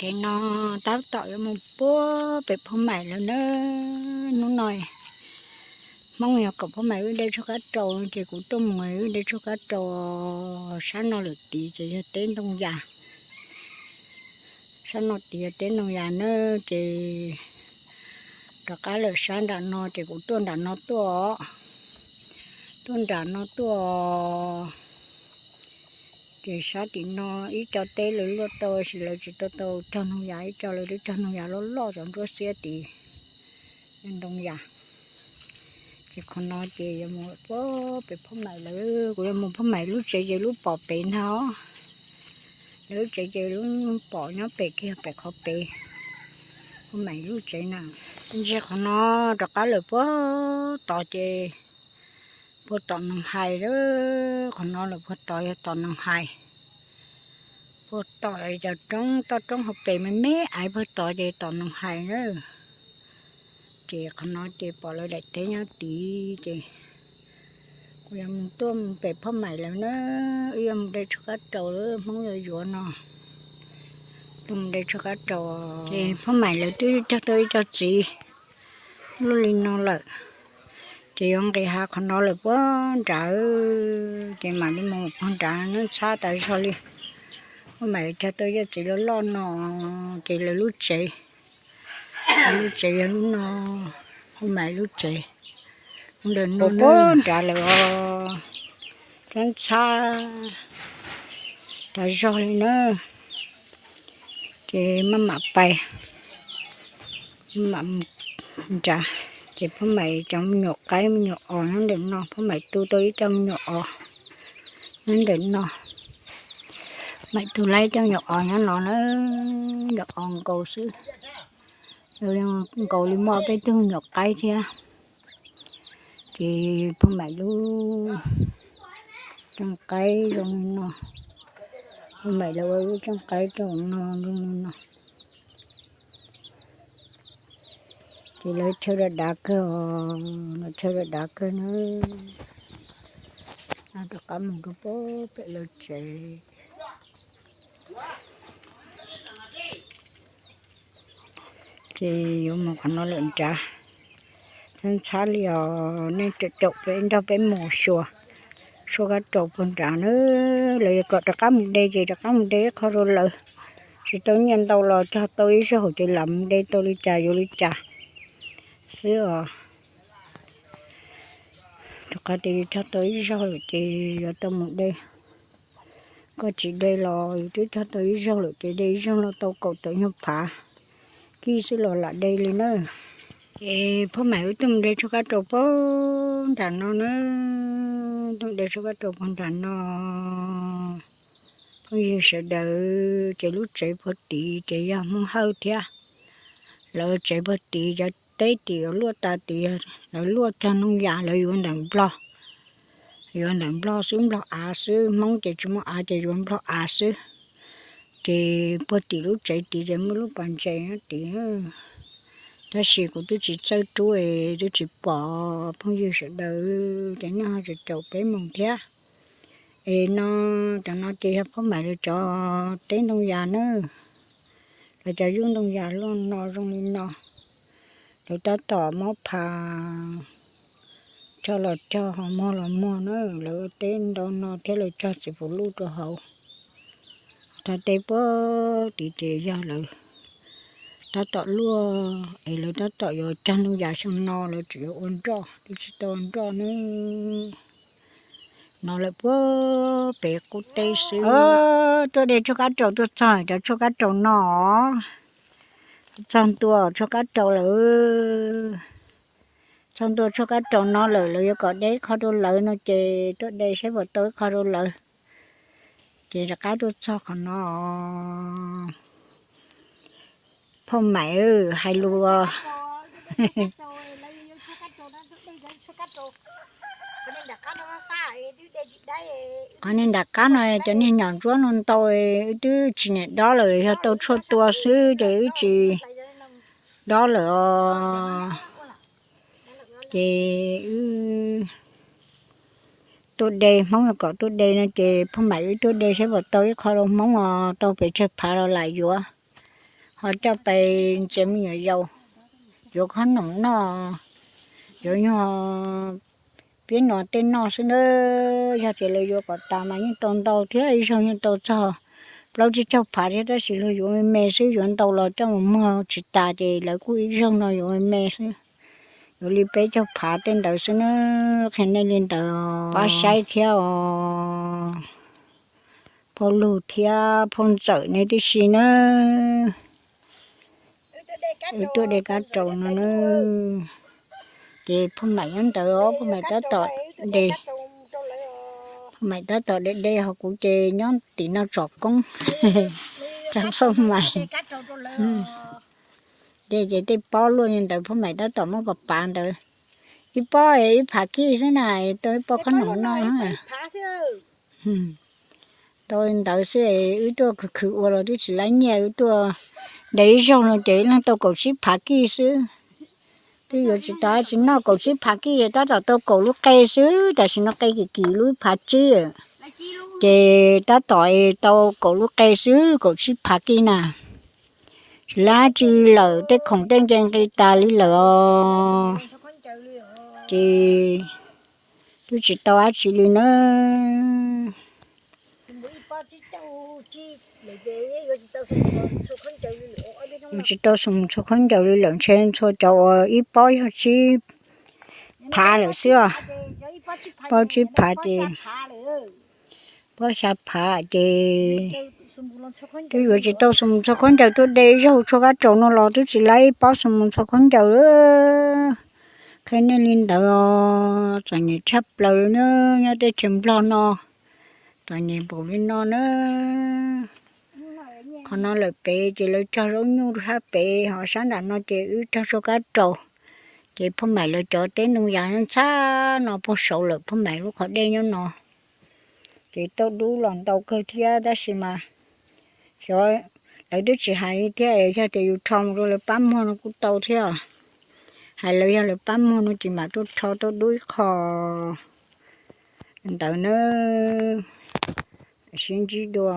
Ces no tab tom yuav mus puag pem Phoj Maim lawm na. Hnub no Hmoob yog kom Phoj Maim wb de tshuaj kab raus ces kuv tuaj mus wb de tshuaj kab raus sab no lawm tid ces yog teb ntoo yas. Sab no tid yog teb ntoo yas na, ces rov qab lawm sab nram no ces kuv tuaj nram no tuaj, tuaj nram no tuaj. Ces sab tim no ib co teb lawv luaj tau, tab sis lawv tsis tau tau cog ntoo yas, ib co lawv twb cog ntoo yas loj loj cov nruab xiab tid, ntoo yas. Ces qhov no ces yuav mus puag pem Phoj Maim lawm, kuv yuav mus Phoj Maim lub tsev ces lub pom pem ntag. Lawv lub tsev ces lub pom nyob pem kiag pem qhov pem, Phoj Maim lub tsev na. Ntsia qhov no rov qab lawm puag tod ces puag tom Noos Hais, qhov no lawm puag tod yog tom Noos Hais. Puag tom cov roob toj roob hauv pes me me aiv puag tod ces tom Noos Hais na. Ces qhov no ces pom lawv daim teb nyob tid ces kuv yuav mus tuaj mus pem Phoj Maim lawm na. Wb yuav mus de tshuaj kab raus, Hmoob yuav yuav no, tuaj mus de tshuaj kab raus. Ces Phoj Maim lawv twb cog tau ib co txiv luaj li no lawm, ces yuav nqis hav qhov no lawm puag nrad, ces mam li mus puag nrad na, ntxhab tas zog li. Phoj Maim cog tau ib co txiv loj loj no, ces lawv lub tsev, lub tsev yog lub no, Phoj Maim lub tsev, ntawm no puag nrad lawm os, ntxhab tas zog li na. Ces maj mam pais, maj mam mus nrad, ces Phoj Maim cov me nyuam qaib me nyuam os nyob ntawm no, Phoj Maim tu tau ib co me nyuam os nyob ntawm no. Maim tu tau ib co me nyuam os nyob no na, nyuam os nkaus xwb, nkaus li muaj peb tug me nyuam qaib thiab. Ces Phoj Maim lub cooj qaib zoo li no, Phoj Maim lawv ua lub cooj qaib rau no zoo li no. Ces lawv chaw dav dav kawg os, lawv chaw dav dav kawg na. Rov qab mus rau puag pem lawv tsev. Ces yuav mus qhov no lawm nrad, ntxhab ntxhab li os, nej caum caum peb nrog peb mus xyuas tshuaj kab raus puag nrad na. Lawv yuav kom rov qab mus de ces rov qab mus de ib qho rau lawv, tsis tau nyiaj ntau los cog tau ib zaug ces lam mus de tau li cas yuav li cas xwb os. Rov qab tias yus cog tau ib zaug lawm ces yuav tau mus de, koj tsis de los yus twb cog tau ib zaug lawm ces de ib zaug no tau kaum tawm nyuag phav kib xwb los lam de li na. Ces Phoj Maim wb tuaj mus de tshuaj kab raus puag nram no na, tuaj mus de tshuaj kab raus puag nram no. Phooj ywg sawv daws, ces lub tsev puag tid ces yog Hmoob Hawj thiab. Lawv tsev puag tid cov teb tim yuav luaj tas tid, lawv luaj cog ntoo yas lawv yuav ntawm Nplog, yuav ntawm Nplog xwb, Nplog av xwb, Hmoob ces tsis muaj av ces yuav Nplog av xwb. Ces puag tim lub tsev tid ces muaj lub pas ntses nyob tid, tab sis kuv twb tsis txawj rub es twb tsis pom. Phooj ywg sawv daws, ces nej ho caum caum peb mus thiab. Es no, cov no ces yog Phoj Maim lawv cov teb ntoo yas na, lawv cov yub ntoo yas luaj no zoo li no. Lawv tab tom muab phav, cog los cog, ho muag los muag na, lawv ua teb ntau no thiab lawv cog txiv puv luj rau hauv. Thav teb puag tid ces yog lawv tab tom luaj es lawv tab tom yuav cog ntoo yas xyoo no, lawv tseem yuav ua nroj, twb tsis tau ua nroj na. No lawm puag pem qub teb xwb. Tuaj de tshuaj kab raus tuaj txog cov tshuaj kab raus no, txog ntua tshuaj kab raus lawm. Txog ntua tshuaj kab raus no lawm, lawv yuav kom de ib qho rau lawv no ces tuaj de saib puas tau ib qho rau lawv. Ces rov qab tuaj txog qhov no, Phoj Maim hais lus. Qhov niag nram qab no cov niag nyom ntsuab no ntau, wb twb tsis niam dob lawm, yog tau tshuaj tua xwb ces wb tsis dob lawm os. Ces wb tuaj de, Hmoob yuav kom tuaj de no ces Phoj Maim wb tuaj de saib puas tau ib qho rau Hmoob os, tau pes tsawg phav los lam yuav. Ho coj pes ntxias me nyuam yaus yuav qhob noom noj, yuav nyuag piab no tej noj xwb na. Yog tias lawv yuav kom tas mas yeej tau ntau thiab, ib zaug yeej tau txog plaub tsib caug phav thiab, tab sis luag yuav me me xwb, yuav ntau los coj mus muag tsis tas ces lawv kuj ib zaug no yuav me me xwb. Yuav li peb caug phav tej ntawd xwb na. Qhia nej li ntawd pab saib thiab os. Phauj Lug thiab phauj Ntxawm nej tib si na, wb tuaj de kab raus no na. Ces phauj Maim nyob ntawd os, phauj Maim tab tom de, phauj Maim tab tom de de, ho kuv ces nyob tim no tsom koob. Phauj Maim de ces tej pob luaj li ntawd phauj Maim tab tom muab pas pav ntawd. Ib pob ib phav kij xwb na, tau ib pob qhob noom noj. Tau ntawd xwb, wb tuaj khwv khwv ua los twb tsis laib nyiaj, wb tuaj de ib zaug no ces leej tau kaum tsib phav kij xwb. Twb yuav tsis tau dab tsi noj, kaum tsib phav kij tab tom tau kaum lub qe xwb, tam sim no qe kim kim lub phav tsib. Ces tab tom tau kaum lub qe xwb, kaum tsib phav kij na. Tsis laib tsi lawm, tej khoom tej nce nqi tas li lawm os. Ces twb tsis tau dab tsi li na. Yuav tsis tau xu mus txhua khaub ncaws li lawm, ntshe txhua cov uas ib pob yog tsib phav lawm xwb os. Pob tsib phav ces, pob xya phav ces twb yuav tsis tau xu mus txhua khaub ncaws, tuaj de ib zaug tshuaj kab tsaus no los twb tsis laib ib pob xu mus txhua khaub ncaws. Qhia nej li ntawd os, txom nyem tshaj plaws na, nyob teb chaws Nplog no txom nyem npaum li no na. Qhov no lawm pem ces lawv cog zaub nyuj sab pem, ho sab nram no ces wb cog tshuaj kab tsaus. Ces phauj Maim lawv cov teb ntoo yas ntxhab no puag saud lawm, phauj Maim lub qhov dej nyob no. Ces tau dub los ntau kawg thiab, tab sis mas xyov, lawv twb tsis hais li thiab, yog tias yus rho mus rau lawv pab muag no kuj tau thiab. Hais lawv yog lawv pab muag no ces mam tuaj rho tuaj dub ib qho ntawd na. Sib ntsib dua.